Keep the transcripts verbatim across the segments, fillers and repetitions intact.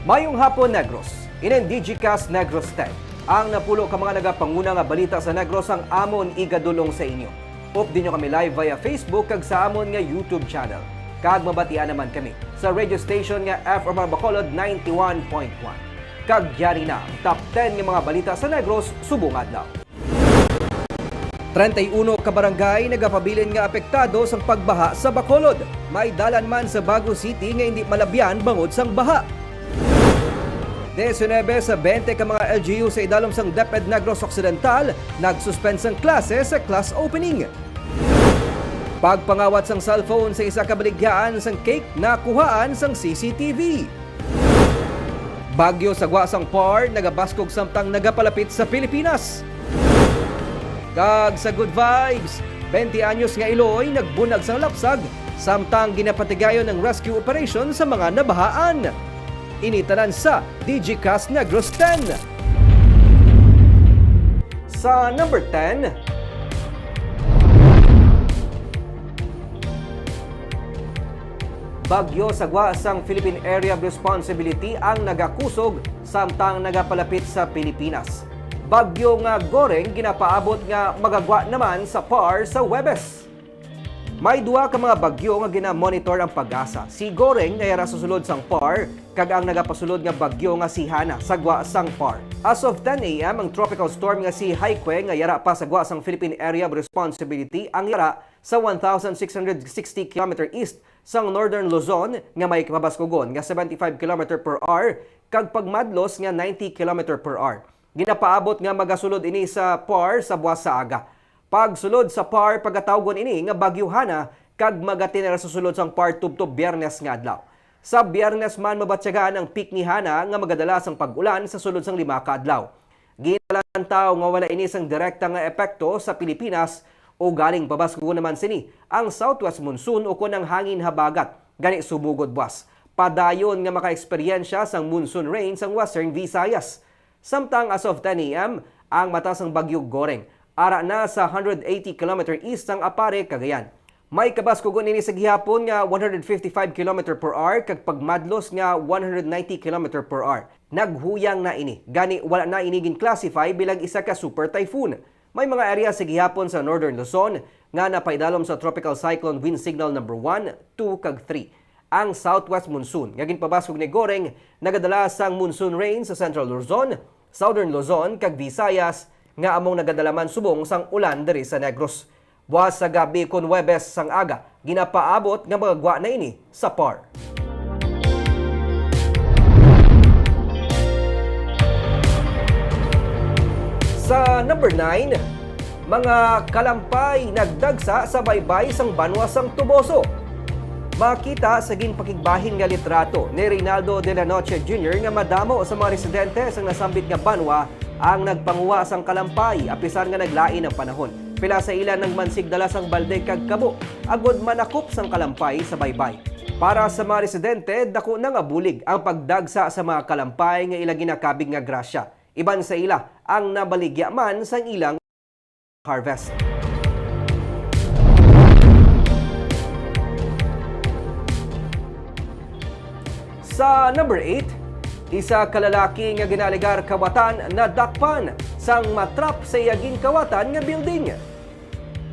Mayong hapon, Negros. Inin Digicast Negros ten. Ang napulo ka mga nagapanguna nga balita sa Negros ang amon igadulong sa inyo. Updi nyo kami live via Facebook kag sa amon nga YouTube channel. Kag mabatian naman kami sa radio station nga F M R Bacolod ninety-one point one. Kag yari na ang top ten nga mga balita sa Negros subong adlaw. Treinta y uno ka barangay nagapabilin nga apektado sang pagbaha sa Bacolod. May dalan man sa Bago City nga indi malabyan bangod sang baha. Diecinuebe sa bente ka mga L G U sa idalom sang DepEd Negros Occidental nagsuspend sang klase sa class opening. Pagpangawat sang cellphone sa isa ka baligyaan sang cake nakuhaan sang C C T V. Bagyo sa gwa sang Par nagabaskog samtang nagapalapit sa Pilipinas. Kag sa good vibes, twenty anyos nga iloy nagbunyag sang lapsag samtang ginapatigayon ang rescue operation sa mga nabahaan. Ini tanan sa Digicast Negros ten. Sa number ten, bagyo sa gwa sang Philippine Area of Responsibility ang nagakusog samtang nagapalapit sa Pilipinas. Bagyo nga Goreng ginapaabot nga magagwa naman sa Par sa Huwebes. May duha ka mga bagyo nga gina-monitor ang PAGASA. Si Goreng nga yara sa sulod sang Par kag ang nagapasulod nga bagyo nga si Hana sa gwa sang Par. As of ten a m, ang tropical storm nga si Haikue nga yara pa sa gwa sang Philippine Area of Responsibility ang yara sa one thousand six hundred sixty kilometer east sang Northern Luzon nga may kapabaskugon nga seventy-five kilometer per hour kag pagmadlos nga ninety kilometer per hour. Ginapaabot nga magasulod ini sa Par sa buwas sa aga. Pagsulod sa Par, pagatawgon ini nga Bagyo Hana kag magatinera sa sulod sang Par tubtob Biyernes nga adlaw. Sa Biyernes man, mabatyagan ang peak ni Hana nga magadala sang pag-ulan sa sulod sang lima ka adlaw. Ginalantaw nga wala ini sang direkta nga epekto sa Pilipinas, ugaling pabaskugon naman sini ang southwest monsoon ukon ang hangin habagat, gani sumugod buwas. Padayon nga makaeksperyensya sang monsoon rain sang Western Visayas. Samtang as of ten a m, ang mata sang Bagyo Goreng ara na sa hundred eighty kilometer east sang Aparre, Cagayan. May kabaskugon ini sa gihapon nga one hundred fifty-five kilometer per hour kag pagmadlos nga one hundred ninety kilometer per hour. Naghuyang na ini, gani wala na ini gin-classify bilang isa ka super typhoon. May mga area sa gihapon sa Northern Luzon nga napaidalom sa Tropical Cyclone Wind Signal number one, two, kag three. Ang southwest monsoon nga ginpabaskog ni Goreng nagadala sang monsoon rain sa Central Luzon, Southern Luzon, kag Visayas nga among nagadala man subong sang ulan diri sa Negros. Buwas sa gab-i kon Huwebes sang aga, ginapaabot nga magagwa na ini sa Par. Sa number nine, mga kalampay nagdagsa sa baybay sang banwa sang Toboso. Makita sa ginpakigbahin nga litrato ni Reynaldo de la Noche Junior nga madamo sa mga residente sang nasambit nga banwa ang nagpanguha sang kalampay, apisar nga naglain ang panahon. Pila sa ila nagmansig dala sang balde kag kabo agod manakop sang kalampay sa baybay. Para sa mga residente, dako na nga bulig ang pagdagsa sa mga kalampay nga ila ginakabig nga grasya. Iban sa ila ang nabaligya man sang ilang harvest. Sa number eight, isa ka lalaki nga ginaalegar kawatan nadakpan sang matrap sa iya ginkawatan nga building.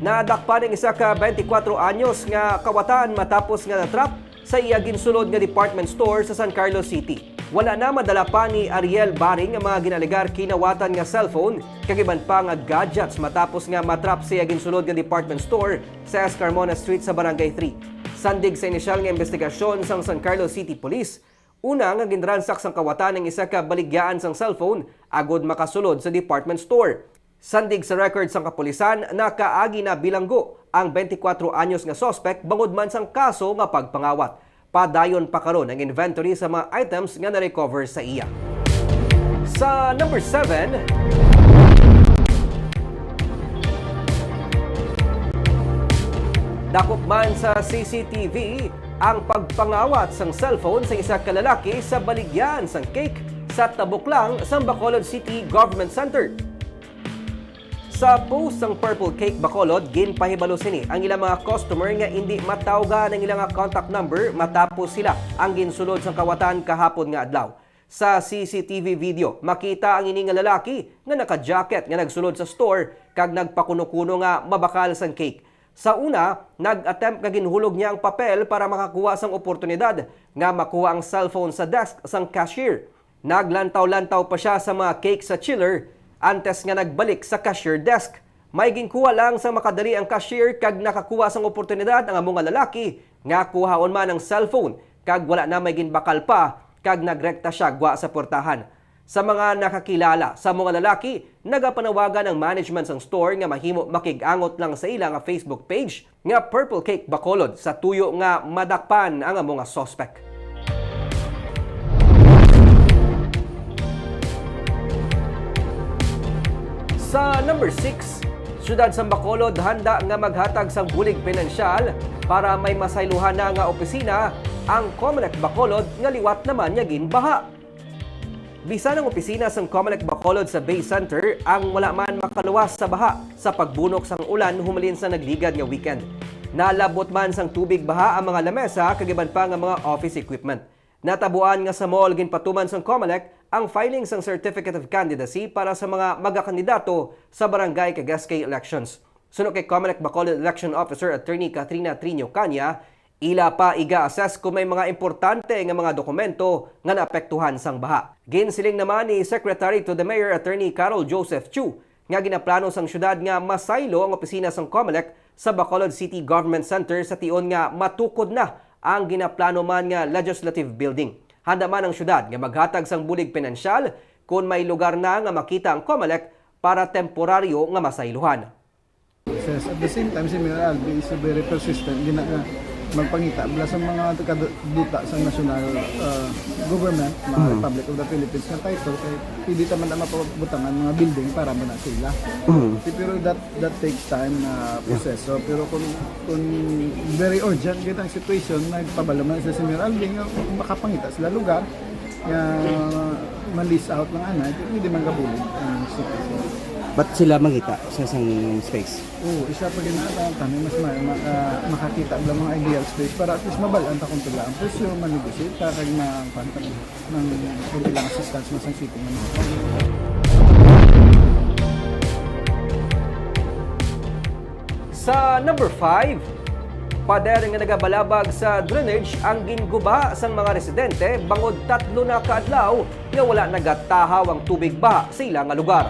Nadakpan ang isa ka twenty-four anyos nga kawatan matapos nga natrap sa iya ginsulod nga department store sa San Carlos City. Wala na madala pa ni Ariel Baring ang mga ginaalegar kinawatan nga cellphone kag iban pa nga gadgets matapos nga matrap sa iya ginsulod nga department store sa S. Carmona Street sa Barangay three. Sandig sa inisyal nga imbestigasyon sang San Carlos City Police, una nga ginransak sang kawatan ang isa ka baligyaan sang cellphone agod makasulod sa department store. Sandig sa record sang kapulisan, nakaagi na bilanggo ang twenty-four anyos nga suspect bangod man sang kaso nga pagpangawat. Padayon pa karon ang inventory sa mga items nga na-recover sa iya. Sa number seven, dakop man sa C C T V ang pagpangawat sang cellphone sa isa ka lalaki sa baligyan sang cake sa Tabuklang, sang Bacolod City Government Center. Sa post sang Purple Cake Bacolod, ginpahibalo sini ang ilang mga customer nga indi matawgan ang ilang mga contact number matapos sila ang ginsulod sang kawatan kahapon nga adlaw. Sa C C T V video, makita ang ini nga lalaki nga naka-jacket nga nagsulod sa store kag nagpakuno-kuno nga mabakal sang cake. Sa una, nag-attempt nga ginhulog niya ang papel para makakuha sang oportunidad nga makuha ang cellphone sa desk sang cashier. Naglantaw-lantaw pa sia sa mga cake sa chiller antes nga nagbalik sa cashier desk. May ginkuha lang sang makadali ang cashier kag nakakuha sang oportunidad ang amo nga lalaki nga kuhaon man ang cellphone kag wala na may ginbakal pa kag nagrekta siya gwa sa portahan. Sa mga nakakilala sa mga lalaki, nagapanawagan ang management sang store nga mahimo makig-angot lang sa ila nga Facebook page nga Purple Cake Bacolod sa tuyo nga madakpan ang amo nga suspect. Sa number six, Siyudad sang Bacolod handa nga maghatag sang bulig pinansyal para may masaylohan na nga opisina ang Comelec Bacolod nga liwat naman nga ginbaha. Bisan ang opisina sang Comelec Bacolod sa Bay Center ang wala man makaluwas sa baha sa pagbunok sang ulan humalin sa nagligad nga weekend. Nalabot man sang tubig baha ang mga lamesa kag iban pa nga mga office equipment. Natabuan nga sa mall ginpatuman sang Comelec ang filing sang Certificate of Candidacy para sa mga magakandidato sa barangay kag S K elections. Suno kay Comelec Bacolod Election Officer Attorney Katrina Triño Caña, ila pa iga-assess kung may mga importante nga mga dokumento nga naapektuhan sang baha. Ginsiling naman ni Secretary to the Mayor Attorney Carol Joseph Chu nga ginaplano sang siyudad nga masaylo ang opisina sang Comelec sa Bacolod City Government Center sa tion nga matukod na ang ginaplano man nga legislative building. Handa man ang siyudad nga maghatag sang bulig pinansyal kon may lugar na nga makita ang Comelec para temporaryo nga masaylohan. Yes, at the same time, si Mayor Albi is very persistent. Gina, uh, magpangita bala sa mga taga-, duta sa national, uh, government, mga Mm. Republic of the Philippines nga title, kay pwede ta man na mapabutangan mga building para man na sila. Mm. Si, pero that, that takes time na proseso. Pero kung, kung very urgent kita ang situation, nagpabalo man sa si Mayor Albi nga makapangita sila lugar, nga ma-lease out lang ana, hindi man kabulig ang situation. But sila mangita sa isang space? Oo, isa pa gid na, ah, kami mas ma-, ma-, ah, makakita lang mga ideal space para at least mabal-an ta kung pila ang presyo, ma-negotiate ta, kag ma-, kuwan ta, nang kung pila ang assistance mo sa city man. Sa number five, pader nga nagabalabag sa drainage ang ginguba sang mga residente bangod tatlo na ka adlaw nga wala nagatahaw ang tubig baha sa ila nga lugar.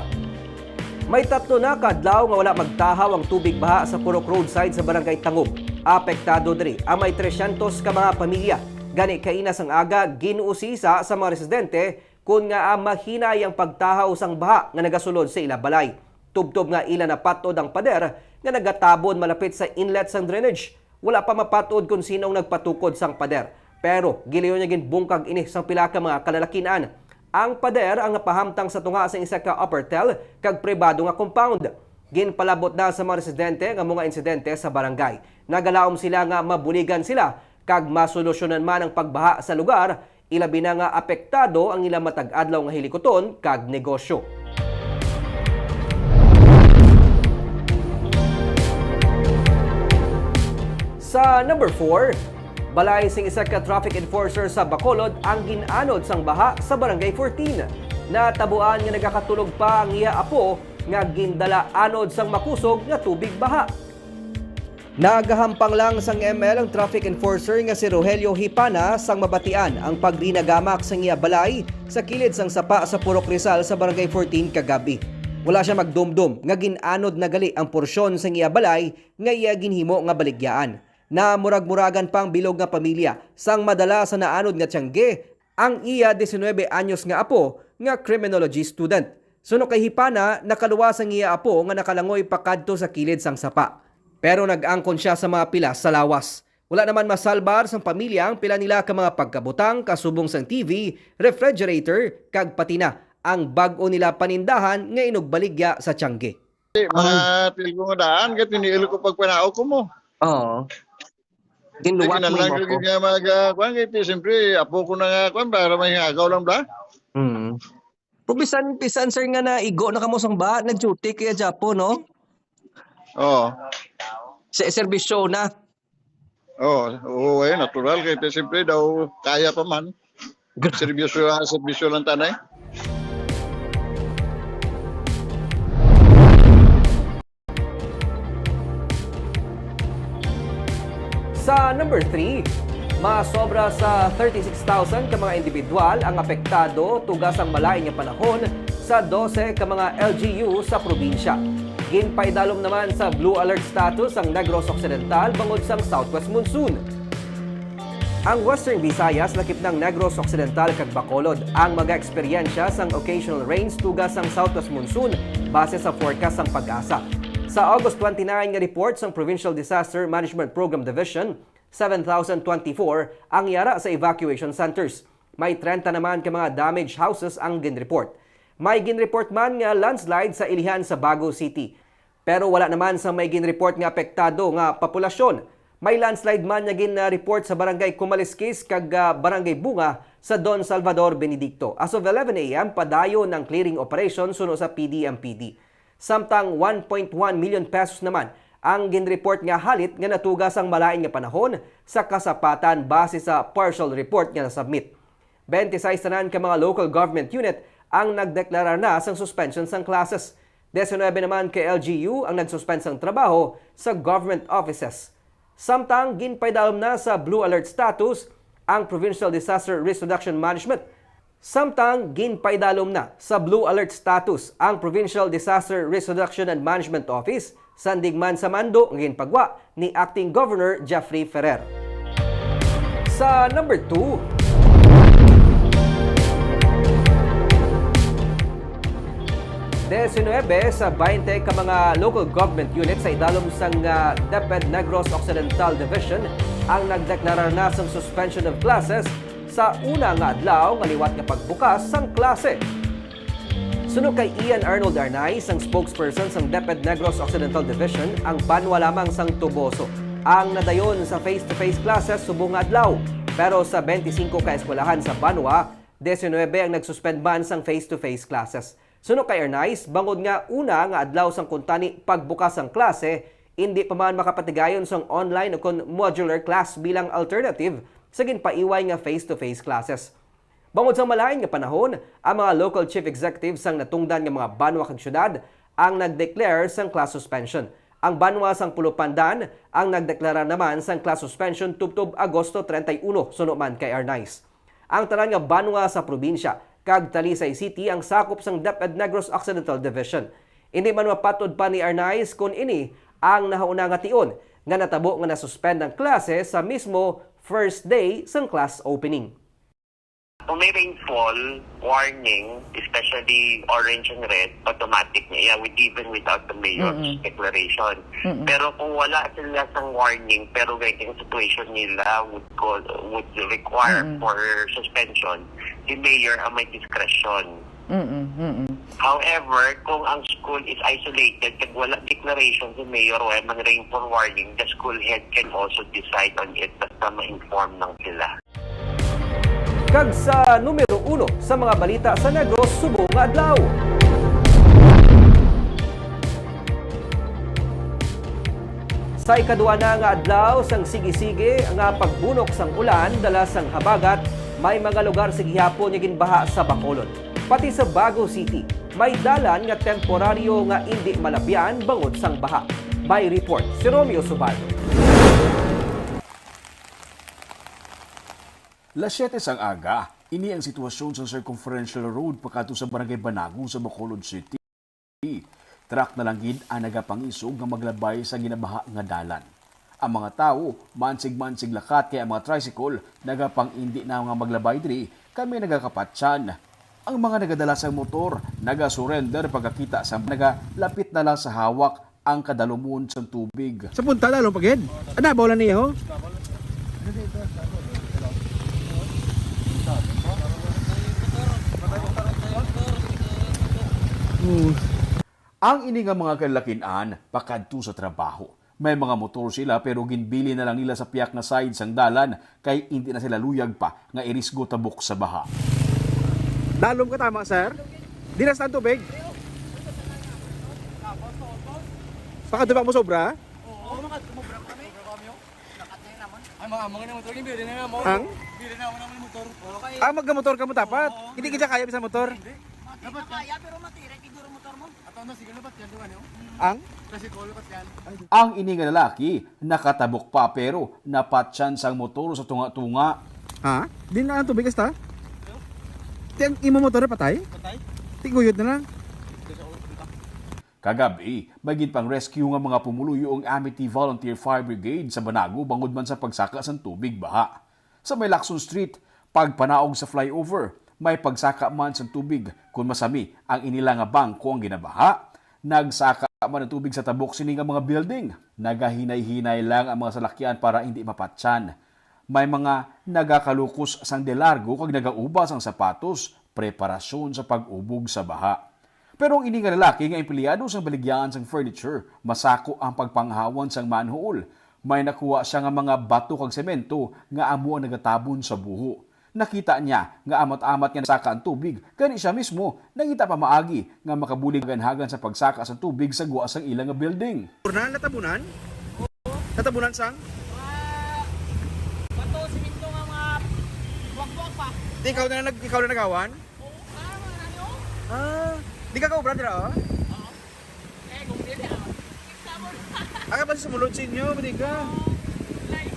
May tatlo na ka adlaw nga wala magtahaw ang tubig baha sa Purok Roadside sa Barangay Tangub. Apektado diri ang may tresyentos ka mga pamilya. Gani, kaina sang aga, gin-usisa sa mga residente kon ngaa mahinay ang pagtahaw sang baha nga nagasulod sa ila balay. Tubtob nga ila napat-od ang pader nga nagatabon malapit sa inlet sang drainage. Wala pa mapat-od kon sino ang nagpatukod sang pader, pero gilayon niya ginbungkag ini sang pila ka mga kalalakin-an. Ang pader ang napahamtang sa tunga sang isa ka upper tile kag pribado nga compound. Ginpalabot na sa mga residente ang amo nga insidente sa barangay. Nagalaom sila nga mabuligan sila kag masolusyonan man ang pagbaha sa lugar, ilabi na nga apektado ang ila matag adlaw nga hilikuton kag negosyo. Sa number four, balay sing isa ka traffic enforcer sa Bacolod ang gin-anod sang baha sa Barangay fourteen. Natabuan nga nagakatulog pa ang iya apo nga gindala anod sang makusog nga tubig baha. Nagahampang lang sang M L ang traffic enforcer nga si Rogelio Hipana sang mabatian ang pagrinagamak sang iya balay sa kilid sang sapa sa Purok Rizal sa Barangay fourteen kagab-i. Wala sia magdumdom nga gin-anod na gali ang porsyon sang iya balay nga iya ginhimo nga baligyaan. Namurag-muragan pa ang bilog nga pamilya sang madala sa naanod nga tiyangge ang iya diecinuebe anyos nga apo nga criminology student. Suno kay Hipana, nakaluwas ang iya apo nga nakalangoy pakadto sa kilid sang sapa. Pero nag-angkon sia sa mga pilas sa lawas. Wala naman masalbar sang pamilya ang pila nila ka mga pagkabutang kasubong sang T V, refrigerator, kag pati na ang bag-o nila panindahan nga inugbaligya sa tiyangge. Mga tilgo nga daan, kay tiniil ko pagpanaog ko mo. Oo. Ginluwat mo lang ko. Nga mag, ah, kuwan, kay ti-, siyempre, apo ko na nga, kuwan, para may hagaw lang ba? Mm. Kung bisan, bisan, sir, nga naigo na kamo sang ba, nag-duty kaya Japo, no? Oo. Sa serbisyo na. Oo, oo, eh, natural, kay ti-, siyempre daw, kaya pa man. Serbisyo, ah, serbisyo lang tanay. Sa number three, masobra sa thirty-six thousand ka mga individual ang apektado tuga sang malain nga panahon sa dose ka mga L G U sa probinsya. Ginpaidalom naman sa blue alert status ang Negros Occidental bangod sang southwest monsoon. Ang Western Visayas lakip nang Negros Occidental kag Bacolod ang magaeksperyensya sang occasional rains tuga sang southwest monsoon base sa forecast sang PAGASA. Sa August twenty-nine nga report sang Provincial Disaster Management Program Division, seven thousand twenty-four ang yara sa evacuation centers. May trenta naman ka mga damaged houses ang ginreport. May ginreport man nga landslide sa ilihan sa Bago City. Pero wala naman sa may ginreport nga apektado nga populasyon. May landslide man nga gin-report sa Barangay Kumaliskis kag, ah, Barangay Bunga sa Don Salvador Benedicto. As of eleven a m, padayon ang clearing operation suno sa P D M P D. Samtang one point one million pesos naman ang ginreport nga halit nga natuga sang malain nga panahon sa kasapatan base sa partial report nga na-submit. Twenty-six tanan ka mga local government unit ang nagdeklarar na sang suspension sang classes. Diecinuebe naman ka L G U ang nag-suspend sang trabaho sa government offices. Samtang ginpaidalom na sa blue alert status ang Provincial Disaster Risk Reduction Management. Samtang ginpaidalom na sa blue alert status ang Provincial Disaster Risk Reduction and Management Office, sandig man sa mando nga ginpagwa ni Acting Governor Jeffrey Ferrer. Sa number two, diecinuebe sa twenty ka mga local government units sa idalom sang, ah, DepEd Negros Occidental Division ang nagdeklarar na sang suspension of classes sa una nga adlaw nga liwat nga pagbukas sang klase. Suno kay Ian Arnold Arnaiz, ang spokesperson sang DepEd Negros Occidental Division, ang banwa lamang sang Toboso ang nadayon sa face-to-face classes subong nga adlaw. Pero sa twenty-singko ka eskwelahan sa banwa, diecinuebe ang nagsuspend man sang face-to-face classes. Suno kay Arnaiz, bangod nga una nga adlaw sang kuntani pagbukas sang klase, indi pa man makapatigayon sang online ukon modular class bilang alternative sa ginpaiway nga face-to-face classes. Bangod sang malain nga panahon, ang mga local chief executive sang natungdan nga mga banwa kag syudad ang nag-declare sang class suspension. Ang banwa sang Pulupandan ang nagdeklara naman sang class suspension tubtob Agosto treinta y uno, suno man kay Arnaiz. Ang tanan nga banwa sa probinsya kag Talisay City ang sakop sang DepEd Negros Occidental Division. Indi man mapat-od pa ni Arnaiz kon ini ang nahauna nga tion nga natabo nga nasuspend ang klase sa mismo first day sang class opening. Kung may rainfall warning, especially orange and red, automatic na iya, with, even without the mayor's Mm-mm. declaration. Mm-mm. Pero kung wala sila sang warning, pero ganitong situation nila would call, would require Mm-mm. for suspension, the mayor ang may discretion. Mm-mm, mm-mm. However, kung ang school is isolated, kag wala declaration si mayor, wala man rainfall warning, the school head can also decide on it basta ma-inform lang sila. Kag sa numero uno sa mga balita sa Negros subong nga adlaw. Sa ikadua na nga adlaw sang sige-sige nga pagbunok sang ulan dala sang habagat, may mga lugar sa gihapon nga ginbaha sa Bacolod. Pati sa Bago City, may dalan nga temporaryo nga indi malabyan bangod sang baha. May report si Romeo Subaldo. Las siyete sang aga, ini ang sitwasyon sa Circumferential Road pakadto sa Barangay Banago sa Bacolod City. Truck na lang gid ang nagapangisog nga maglabay sa ginabaha nga dalan. Ang mga tawo, mansig-mansig lakat kay ang mga tricycle nagapang-indi na nga maglabay diri kay may nagakapatyan. Ang mga nagadala sang motor nagasurrender pagkakita sa nagalapit na lang sa hawak ang kadalumon sang tubig. Sa punta lalong pagid. Ana ba wala niya ho? Ang ini nga mga kalalakin-an pakadto sa trabaho. May mga motor sila pero ginbili na lang nila sa piyak nga side sang dalan kay indi na sila luyag pa nga irisgo tabok sa baha. Dalom ka tama, sir? Dinas na ang tubig? Pakadto ba mo sobra? Ma, mga na motor, yung bili na mo. Ang? Bili na mo ng motor. Okay. Ah, magkamotor ka mo dapat? Oo. Hindi kita kaya bisan motor. Hindi. Dapat kaya, pero matirik, siguro motor mo. Ato na, sige, dapat yan, di ba, no? Ang? Kasi ko, dapat yan. Ang ini nga lalaki, nakatabok pa, pero napatyan sang motor sa tunga-tunga. Ha? Di na ang tubig, asta? Ti ang imo motor patay? Patay? Ti guyod na lang. Kagabi, may ginpang-rescue nga mga pumuluyo ang Amity Volunteer Fire Brigade sa Banago bangod man sa pagsaka sang tubig baha. Sa may Lacson Street, pagpanaog sa flyover, may pagsaka man sang tubig kun masami ang inila nga bangko ang ginabaha. Nagsaka man ang tubig sa tabok sini nga mga building. Nagahinay-hinay lang ang mga salakyan para hindi mapatyan. May mga nagakalukos sang de largo kag nagauba sang sapatos, preparasyon sa pag-ubog sa baha. Pero ang ini nga lalaki nga empleyado sang baligyaan sang furniture, masako ang pagpanghawan sang manhole. May nakuha siya nga mga bato kag semento nga amo ang nagatabon sa buho. Nakita niya nga amat-amat nga nasaka ang tubig, gani siya mismo nangita pamaagi nga makabulig hagan-hagan sa pagsaka sa tubig sa gwa sang ila nga building. Purna natabunan? Natabunan sang? Ah, bato, simento nga mga buwak-buwak pa. Di ikaw na nag-, ikaw na nagawan? Oo, ah, mga nani, oh. Ah, di ka kaubra dira, oh? Oo. Eh, kung dili, ah. Fix na mo. Aka pa sa sumulod sa inyo, pwede ka. Like,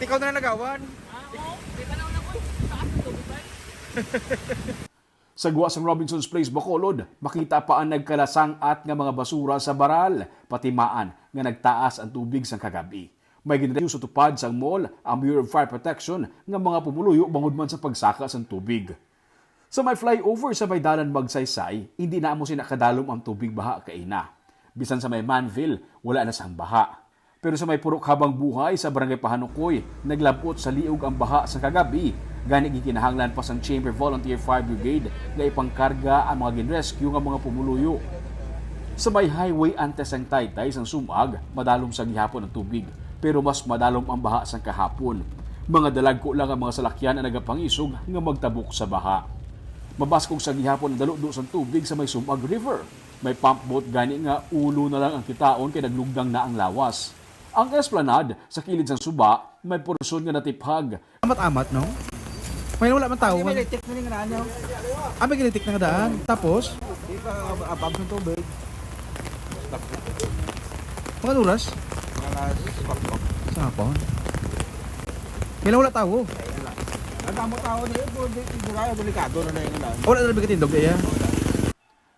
Di ikaw na nagawan? Ah, oo. Di ba na ako, taas ang tubig ba? Sa gwa sang Robinson's Place, Bacolod, makita pa ang nagkalasang-at nga mga basura sa baral, pati maan nga nagtaas ang tubig sang kagabi. May ginrescue sa tupad sang mall ang Bureau of Fire Protection nga mga pumuluyo bangod man sa pagsaka sang tubig. Sa may flyover sa may dalan Magsaysay, hindi na amo sina kadalom ang tubig baha kaina. Bisan sa may Manville, wala na sang baha. Pero sa may Purok Habang Buhay sa Barangay Pahanukoy, naglab-ot sa liog ang baha sa kagabi, gani ginkinahanglan pa sang Chamber Volunteer Fire Brigade nga ipangkarga ang mga ginrescue nga mga pumuluyo. Sa may highway antes sang Taytay sang Sumag, madalom sa gihapon ang tubig, pero mas madalom ang baha sang kahapon. Mga dalagko lang ang mga salakyan ang nagapangisog nga magtabok sa baha. Mabaskog sa gihapon ang daludo sang tubig sa may Sumag River. May pump boat gani nga ulo na lang ang kitaon kay naglugdang na ang lawas. Ang esplanade sa kilid sang suba may porsyon nga natiphag. Amat-amat, no? May wala man tao. May litik na rin nga naan, no? Ah, may ginitik na nga daan. Tapos? Di ba, ab-, abab ng tubig? Mga oras? Mga alas kwatro. Sa hapon? Kailan wala tao? Ang damo tao na yun, pero di-, di-, delikado na na yung ulan. Wala na nabigay tindog, iya?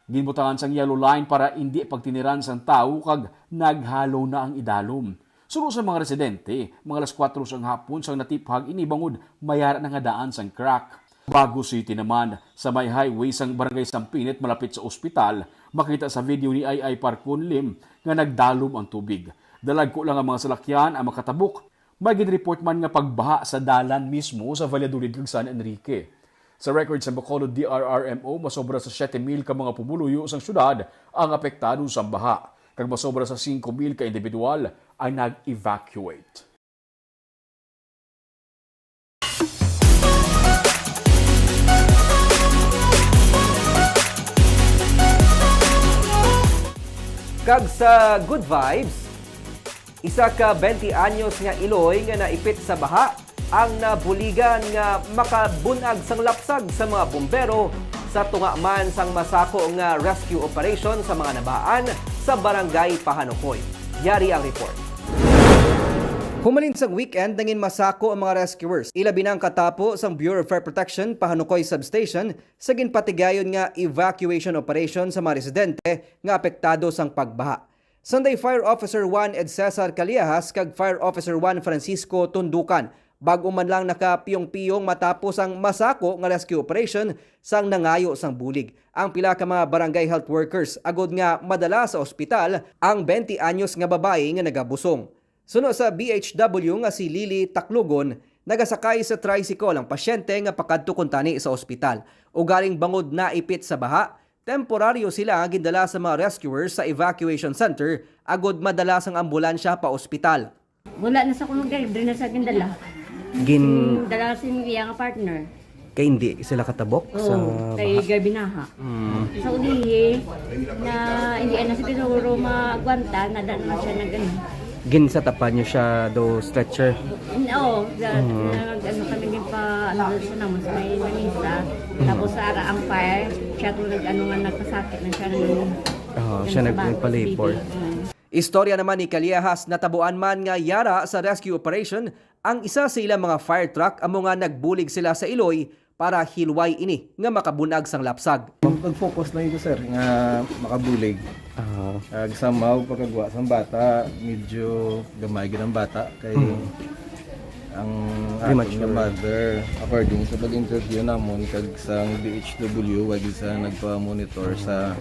Ginbutangan sang yellow line para indi pagtiniran sang tawo kag naghalo na ang idalom. Suno sa mga residente, mga alas kuwatro sang hapon sang natiphag ini bangod may ara na nga daan sang crack. Bago City naman, sa may highway sang Barangay Sampinit malapit sa ospital, makita sa video ni I I Parcon Lim nga nagdalom ang tubig. Dalagko lang ang mga salakyan ang makatabok. May ginreport man nga pagbaha sa dalan mismo sa Valladolid kag San Enrique. Sa record sa Bacolod D R R M O, masobra sa siyete mil ka mga pumuluyo sang syudad ang apektado sang baha, kag masobra sa singko mil ka individual ang nag-evacuate. Kag sa good vibes, isa ka twenty anyos nga iloy nga naipit sa baha ang nabuligan nga makabun-ag sang lapsag sa mga bumbero sa tunga man sang masako nga rescue operation sa mga nabaan sa Barangay Pahanukoy. Yari ang report. Humalin sang weekend, nangin masako ang mga rescuers. Ilabi na ang katapo sang Bureau of Fire Protection Pahanukoy Substation sa ginpatigayon nga evacuation operation sa mga residente nga apektado sang pagbaha. Sanday Fire Officer one Ed Cesar Callejas kag Fire Officer one Francisco Tundukan bag-o man lang nakapiyong-piyong matapos ang masako nga rescue operation sang nangayo sang bulig ang pila ka mga barangay health workers agod nga madala sa ospital ang twenty anyos nga babayi nga nagabusong. Suno sa B H W nga si Lily Taklugon, nagasakay sa tricycle ang pasyente nga pakadto kuntani sa ospital. Ugaling bangod naipit sa baha, temporaryo sila gindala sa mga rescuers sa evacuation center agod madala sang ambulansya pa ospital. Wala na sa kuno, diri na sa gindala. Gin- Gindala sa iya nga partner. Kay hindi sila katabok sa Oo, kay baha? Garbinaha. Mm. Sa ulihi, na hindi na siguro maagwanta, nada naman siya nag-, ano, Ginsatapan niyo siya do stretcher? Oo, da- nag-ano kami din pa, ano doon sa naman sa may lamisa. Tapos sa ara ang fire, siya kung nag-ano nga nagpasakit na siya ng Oo, siya nagpalipor. Istorya naman ni Callejas, natabuan man nga yara sa rescue operation ang isa sa ilang mga fire truck amo nga nagbulig sila sa iloy para hilway ini nga makabunag sang lapsag. Nag-focus lang ito, sir, nga makabulig. Ah, Kag somehow, pagkagwa sang bata, medyo gamay gid ang bata kay ang aton nga Premature. Mother, according sa pag-interview namon kag sang D H W, wa gid sa nagpa-monitor sa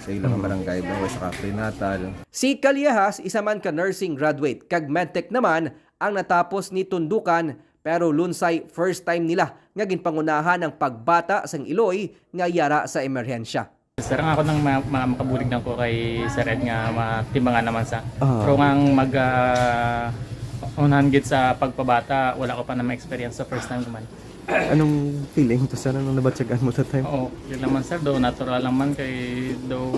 sa ilang barangay ba o sa prenatal. Si Callejas, isa man ka nursing graduate kag medtech naman ang natapos ni Tundukan, pero lunsay first time nila nga ginpangunahan ang pagbata sang iloy nga yara sa emerhensya. Sir, ang ako nang ma- ma- makabulig lang ko kay Sir Ed nga matimangan naman sa. Ah. Pero nga ang mag ah, unahan gid sa pagpabata, wala ko pa na ma-experience sa first time ko man. Anong feeling to, sir? Anong nabatyagan mo that time? Oo, yun naman sir, do natural naman kay do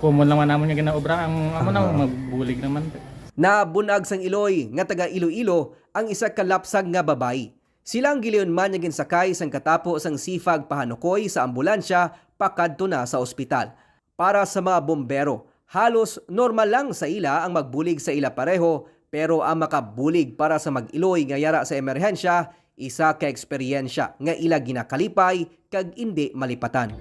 common naman naman yung ginaobra ang amo na Aha. magbulig naman. Nabunag sang iloy nga taga Iloilo ang isa ka lapsag nga babayi. Sila ang gilayon man nga ginsakay sang katapo sang sifag pahanukoy sa ambulansya pakadto na sa ospital. Para sa mga bombero, halos normal lang sa ila ang magbulig sa ila pareho, pero ang makabulig para sa mag-iloy nga yara sa emerhensya, isa ka eksperyensya nga ila ginakalipay kag indi malipatan.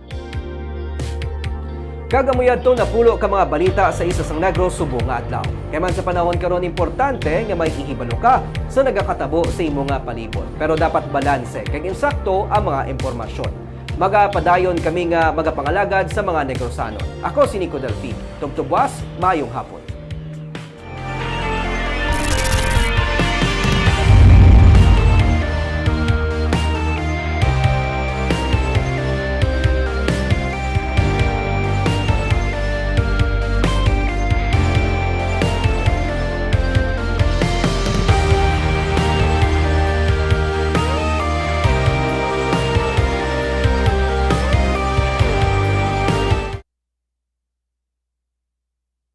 Kag amo yadto napulo ka mga balita sa isa sang Negros subong nga adlaw. Kay man sa panahon karon, importante nga may ihibalo ka sa nagakatabo sa imo nga palibot, pero dapat balanse kag insakto ang mga impormasyon. Magapadayon kami nga magapangalagad sa mga Negrosanon. Ako si Nico Delfin. Tubtubwas, mayong hapon.